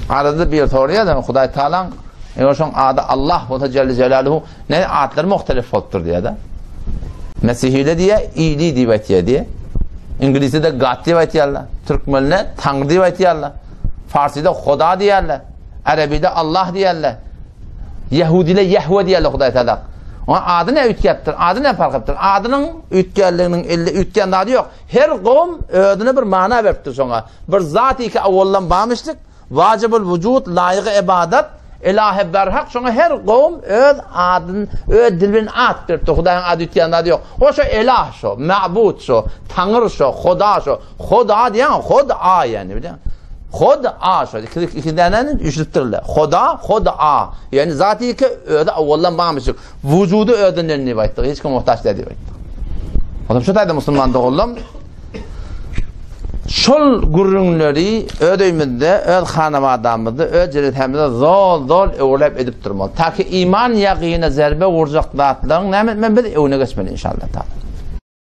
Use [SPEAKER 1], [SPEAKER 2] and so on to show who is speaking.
[SPEAKER 1] Arada bir soraýar, Hudaý Taalaň eger şoň ady Allah bolsa Celle Celaluhu, ne atlar muhtelif bolupdyr diýýär-de. Mesihide diýýär, Ili diýip aýtýar diýýär. Iňlisde God diýip aýtýarlar. Türkmende Taňry diýip aýtýarlar. Farsyda Huda diýýärler. Arabide Allah diýýärler. Ýehudiler Ýehwe diýýärler Hudaý Taala. Oňa ady ne üýtgäpdir? Ady ne fark etdir? Adynyň üýtgänliginiň elde üýtgän zady ýok. Her gowum özüne bir mana beripdir şoňa. Bir zat iki awaldan barmyşdyk. Wajibul wujud, laýygy ibadat, ilahi berhak şoňa her gowum öz adyny, öz dili bilen at beripdir. Hudaýyň ady üýtgän zady ýok. O şo ilah şo, ma'bud şo, Taňry şo, Huda şo. Huda diýen Hud a ýani bilýän. Hud a şo. Iki iki dänäni üýşüripdirler. Huda, Hud a. Ýani zat iki özi awaldan barmyşdyk. Wujudy özünden diýip aýtdyk. Hiç kim muhtaç däl diýip aýtdyk. Olam şu taýda musulman doganlarym şol gürrüňleri öz öýümizde, öz hanabadamyzda, öz jelesämizde zol-zol öwrüläp edip durmaly. Ta ki iman ýagyna zerbe urjak zatlaryň näme etmeli biz öňüne geçmeli inşallah taala.